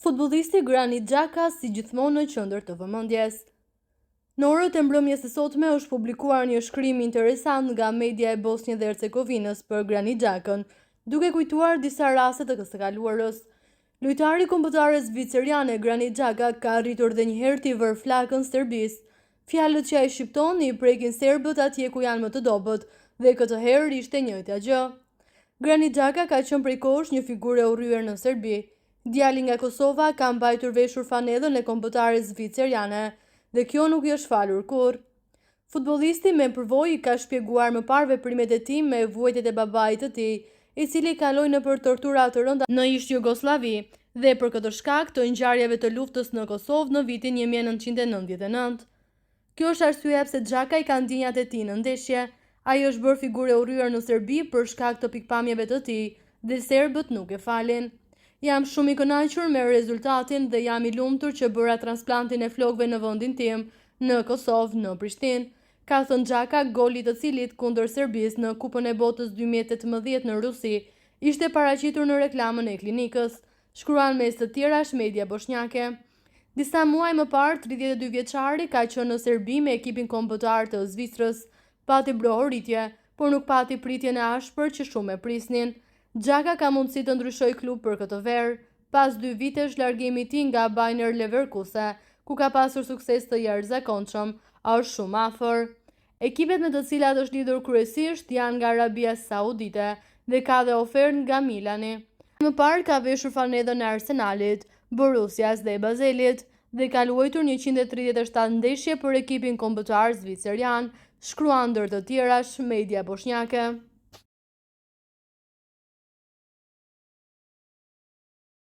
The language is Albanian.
Futbollisti Granit Xhaka si gjithmonë në qendër të vëmendjes. Në orët e mbrëmjes së sotme është publikuar një shkrim interesant nga media e Bosnjë dhe Hercegovinës për Granit Xhakën, duke kujtuar disa raste të së kaluarës. Lojtari i kombëtares zviceriane Granit Xhaka ka arritur dhe një herë t'i vërë flakën Serbisë. Fjalët që ai shqipton i prekin serbët atje ku janë më të dobët dhe këtë herë ishte e njëjta gjë. Granit Xhaka ka qenë prej kohësh një figurë e urryer në Serbi. Djali nga Kosova ka mbajtur veshur fanellën e kombëtares zviceriane dhe kjo nuk i është falur kurrë. Futbollisti me përvojë i ka shpjeguar më parë veprimet e tij me vuajtjet e babait të tij, i cili kaloi nëpër tortura të rënda në ish-Jugosllavi dhe për këtë shkak të ngjarjeve të luftës në Kosovë në vitin 1999. Kjo është arsyeja pse Xhaka i ka ndjenjat e tij në ndeshje. Ai është bërë figurë e urryer në Serbi për shkak të pikëpamjeve të tij dhe serbët nuk e falin. Jam shumë i kënaqur me rezultatin dhe jam i lumtur që bëra transplantin e flokëve në vendin tim, në Kosovë, në Prishtinë, ka thënë Xhaka, goli i të cilit kundër Serbisë në Kupën e Botës 2018 në Rusi ishte paraqitur në reklamën e klinikës, shkruan mes të tjerash media boshnjake. Disa muaj më parë, 32 vjeçari ka qenë në Serbi me ekipin kombëtar të Zvicrës. Pati brohoritje, por nuk pati pritjen e ashpër që shumë e prisnin. Xhaka ka mundësi të ndryshojë klub për këtë verë, pas dy vitesh largimi i tij nga Bayer Leverkusen, ku ka pasur sukses të jashtëzakonshëm, është shumë afër. Ekipet me të cilat është lidhur kryesisht janë nga Arabia Saudite dhe ka dhe ofertë nga Milani. Më parë ka veshur fanellën e Arsenalit, Borussias dhe Bazelit dhe ka luajtur 137 ndeshje për ekipin kombëtar zvicerian, shkruan ndër të tjerash media boshnjake.